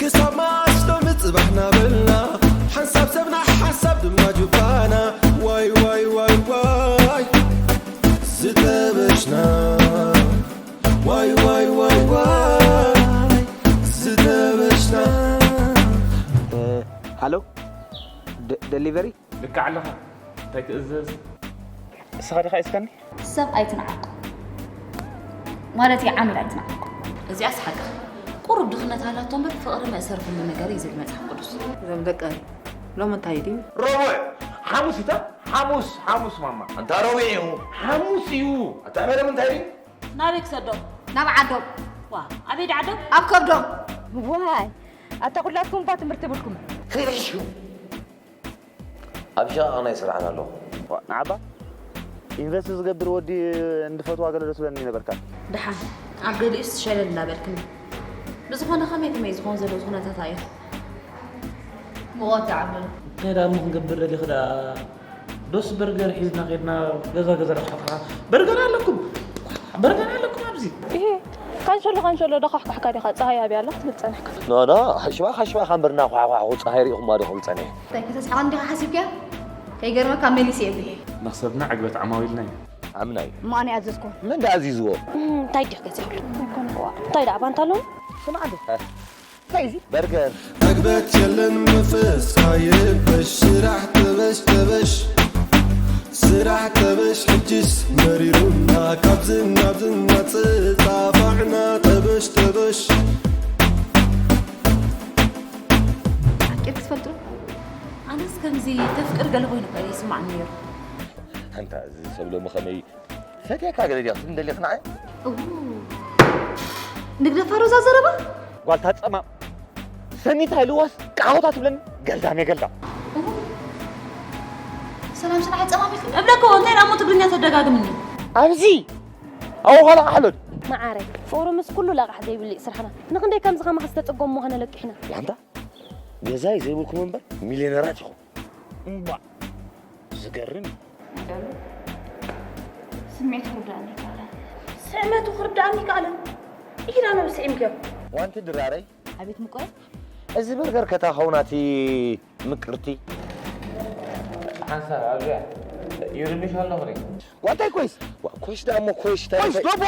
ክሳብ መዓስ ሎሚ ጽባሕ ናበልና ሓንሳብ ሰብና ሓንሳብ ድማ ጁፋና ዋይ ዋይ ዋይ ዋይ ዝተበሽና ዋይ ዋይ ዋይ ዋይ ዝተበሽና ሃሎ፣ ደሊቨሪ። ልክዕ ኣለኻ። እንታይ ክእዘዝ? እስኻ ዲኻ ሒዝካኒ? ሰብ ኣይትንዓቕ ማለት እዩ፣ ዓሚል ኣይትንዓቕ። እዚኣስ ሓቅኻ። ቁሩብ ድኽነት ሃላቶ እምበር ፍቕሪ መእሰሪ ኩሉ ነገር እዩ ዝብል መጽሓፍ ቅዱስ። እዞም ደቀይ ሎሚ እንታይ ድዩ? ረቡዕ፣ ሓሙስ እታ ሓሙስ ሓሙስ ማማ። ኣንታ ረቡዕ እዩ። ሓሙስ እዩ። ኣታ ዕበለ ምንታይ ድዩ? ናበይ ክሰዶም? ናብ ዓዶም። ዋ ኣበይ ዳዓዶም? ኣብ ከብዶም። ዋይ ኣታ ኩላትኩም እኳ ትምህርቲ የብልኩም። ከይረሽኩም ኣብ ሸቓቕ ናይ ስራሕና ኣለኹ። ንዓባ ኢንቨስት ዝገብር ወዲ እንድፈትዋ ገለ ዶ ትብለኒ ነበርካ? ደሓን ኣብ ገሊኡስ ሸለል እናበልክኒ። ብዝኾነ ከመይ ከመይ ዝኸውን ዘሎ ኩነታት ኣየኹ። ምቖት ይዓብለሉ። እንታይ ደኣ እሞ ክንገብር ደሊኺ ደኣ? ዶስ በርገር ሒዝና ከድና ገዛ ገዛ ደሓፍራ በርገር ኣለኩም በርገር ኣለኩም ኣብዚ። ኢሂ ካንሸሎ ካንሸሎ ዶ ኳሕኳሕካ ዲኻ ጸሃይ ኣብያ ኣላ ክትብል ጸኒሕካ። ኖ ኖ ሓሽባ ሓሽባ ካምበርና ኳሕኳሕ ጸሃይ ሪኢኹማ ዶ ክብል ጸኒሐ። እንታይ ከተስሕቐኒ ዲኻ ሓሲብካያ? ከይገርመካ መሊሰ እየ ብሄ። መኽሰብና ዕግበት ዓማዊልና እዩ። ኣምናይ እሞ ኣነ ኣዘዝኩ። መን ደኣ ኣዚዝዎ? እንታይ ድዩ ገዚኣሉ? እንታይ ደኣ ባንታ ኣለዉ? ስማዕ እንዶ እንታይ እዚ በርገር ዕግበት የለን መንፈስካ ይረበሽ ስራሕ ተበሽ ተበሽ ስራሕ ተበሽ ሕጅስ መሪሩና ካብዝን ናብዝን ናጽጻፋዕና ተበሽ ተበሽ ሓቂር ክትፈልጡ ኣነስ ከምዚ ተፍቅር ገለ ኮይኑ እኮ ይስማዕኒ ነይሩ። ኣንታ እዚ ሰብ ሎሚ ከመይ ፈትየካ ገለ ዲኻ ትብል ደሊኽ ንዓይ? እው፣ ንግደፋ ሮዛ ዘረባ ጓልታ ጸማም ሰኒታ ኢልዋስ ቃሆታ ትብለኒ ገልዳም እየ ገልዳም። ሰላም ስራሕ ጸማሚኹም እብለኮ እንታይ ደሞ ትግርኛ ተደጋግምኒ። ኣብዚ ኣዋላ ኣሕለድ መዓረይ ፍቕሪ ምስ ኩሉ ለቓሕ ዘይብሉ እዩ ስራሕና። ንኽንደይ ከምዚ ከማኻ ዝተጸገሙ ምዃነ ለቂሕና። ዋንታ ገዛይ ዘይብልኩም እምበር ሚልዮነራት ኢኹም። እምባ ዝገርም እዩ። ስምዒት ክርዳእኒ ይከኣላል። ስዕመቱ ክርዳእኒ ይከኣላል። ኢዳ ነው ስዒምክዮ። ዋንቲ ድራረይ ኣቤት ምቆይ እዚ በርገር ከታኸውናቲ ምቅርቲ ሓንሳብ ኣብዚኣ ይርብሽ ኣለኹ። ዋታይ ኮይስ ኮይስ ደኣ እሞ ኮይስ ኮይስ ዶቦ